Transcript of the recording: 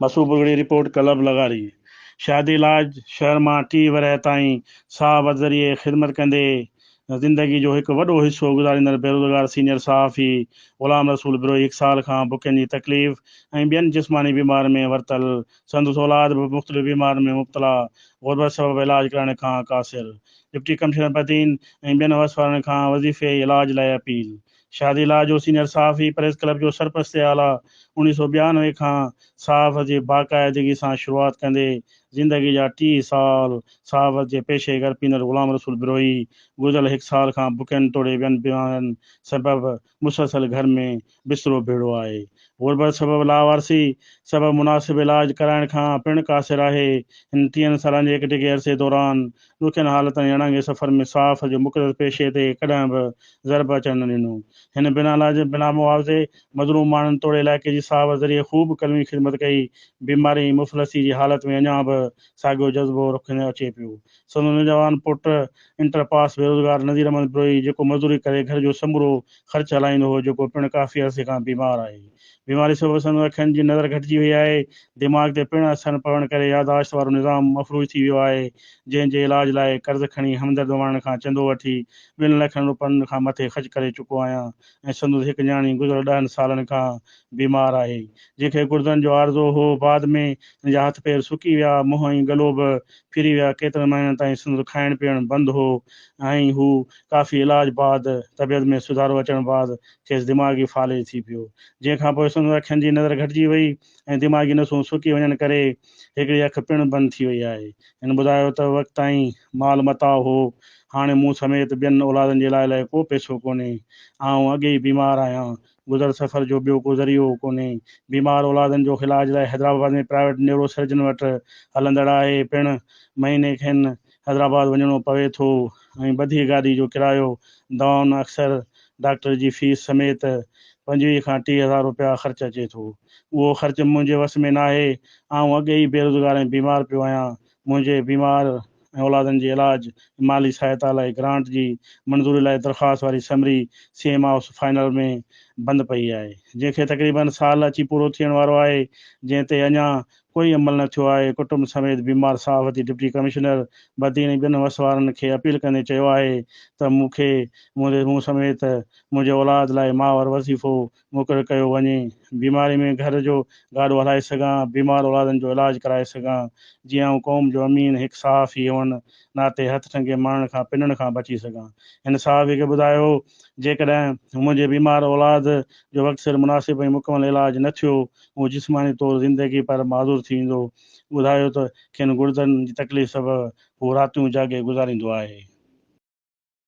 مسعود بگڙي report club لغاري شادي لاج شهر مان 30 ورهيه تائين صحافت ذريعي خدمت ڪندي زندگي جو هڪ وڏو حصو گذاريندڙ بيروزگار سينيئر صحافي غلام رسول بروهي هڪ سال کان بکين جي تڪليف ۽ ٻين جسماني بيمارين ۾ ورتل سندس اولاد به مختلف بيمارين ۾ مبتلا غربت سبب علاج ڪرائڻ کان قاصر ڊپٽي ڪمشنر بدين ۽ ٻين وس وارن کان وظيفي ۽ علاج لاء اپيل. شادي لا جو سينيئر صحافي پريس ڪلب جو سرپرست اعليٰ 1992 کان صحافت جي باقاعدگي سان شروعات ڪندي زندگي جا 30 سال صحافت جي پيشي گرپيندڙ غلام رسول بروهي گذريل هڪ سال کان بکين توڙي ٻين بيمارين سبب مسلسل گهر ۾ بسترو ڀيڙو آهي. غربت سبب لاوارثي سبب مناسب علاج ڪرائڻ کان پڻ قاصر آهي. هن ٽيهن سالن جي هڪ ڊگهي عرصي دوران ڏکين حالتن ۽ اڻانگي سفر ۾ صحافت جو مقدس پيشي تي ڪڏهن به ضرب اچڻ نه ڏنو. هن بنا علاج، بنا معاوضي مظلوم ماڻهن توڙي علائقي جي صحافت ذريعي خوب قلمي خدمت ڪئي. بيماري ۽ مفلسي جي حالت ۾ اڃا به ساڳيو جذبو رکندي اچي پيو. سندس نوجوان پٽ انٽر پاس بيروزگار نذير احمد بروهي جيڪو مزدوري ڪري گهر جو سمورو خرچ هلائيندو هو جيڪو پڻ ڪافي عرصي کان بيمار آهي. بيماري سبب سندس اکين جي نظر گهٽجي وئي آهي. دماغ تي پڻ اثر پوڻ ڪري ياداشت وارو نظام مفلوج ٿي ويو آهي جنهن جي علاج لاء قرض کڻي همدرد ماڻهن کان چندو وٺي ٻن لکن روپين کان مٿي خرچ ڪري چڪو آهيان ۽ سندس هڪ نياڻي گذريل ڏهن سالن کان بيمار آهي جنهن کي گردن جو عارضو هو بعد ۾ هن جا هٿ پير سڪي ويا منهن ۽ ڳلو به ڦري ويا ڪيترن مهينن تائين سندس کائڻ پيئڻ بند هو ۽ هو ڪافي علاج بعد طبيعت ۾ سڌارو اچڻ بعد کيس دماغي فالج ٿي پيو، جنهن کان پوء سندس اکين جي نظر گهٽجي وئي ۽ دماغي نسون سڪي وڃڻ ڪري هڪڙي اک پڻ بند ٿي وئي آهي. هن ٻڌايو ته وقت تائين مال متاع هو، هاڻي مون سميت ٻين اولادن جي علاج لاء ڪو پئسو ڪونهي، آئون اڳي ئي بيمار آهيان، گذر سفر جو ٻيو ڪو ذريعو ڪونهي. بيمار اولادن جو علاج لاء حيدرآباد ۾ پرائيويٽ نيورو سرجن وٽ هلندڙ آهي، پڻ مهيني کن حيدرآباد وڃڻو پوي ٿو ۽ ٻڌي گاڏي جو ڪرايو، دوائن اڪثر ڊاڪٽر جي فيس سميت 25 کان 30 هزار روپيا خرچ اچي ٿو. اهو خرچ منهنجي وس ۾ ناهي. آئون اڳي ئي بيروزگار ۽ بيمار پيو آهيان. منهنجي بيمار ۽ اولادن جي علاج ۽ مالي سهائتا لاء گرانٽ جي منظوري لاء درخواست واري summary C M house final ۾ بند پئي آهي. جنهن کي تقريبن سال اچي پورو ٿيڻ وارو آهي، جنهن تي اڃا ڪوئي عمل نه ٿيو آهي، ڪٽنب سميت بيمار صحافتي ڊپٽي ڪمشنر بدين ۽ ٻين وس وارن کي اپيل ڪندي چيو آهي ته مون کي منهنجي مون سميت منهنجي اولاد لاء ماهوار وظيفو مقرر ڪيو وڃي، بيماري ۾ گهر جو گاڏو هلائي سگهان، بيمار اولادن جو علاج ڪرائي سگهان، جيئن آئون قوم جو امين هڪ صحافي هئڻ ناتي هٿ ٺنگي ماڻهن کان پنڻ کان بچي سگهان. هن صحافي کي ٻڌايو جيڪڏهن منهنجي بيمار اولاد جو وقت سر مناسب ۽ مڪمل علاج نه ٿيو هو جسماني طور زندگي پر معذور ٿي ويندو. ٻڌايو ته کين گڙدن جي تڪليف سبب هو راتيون جاڳي گذاريندو آهي.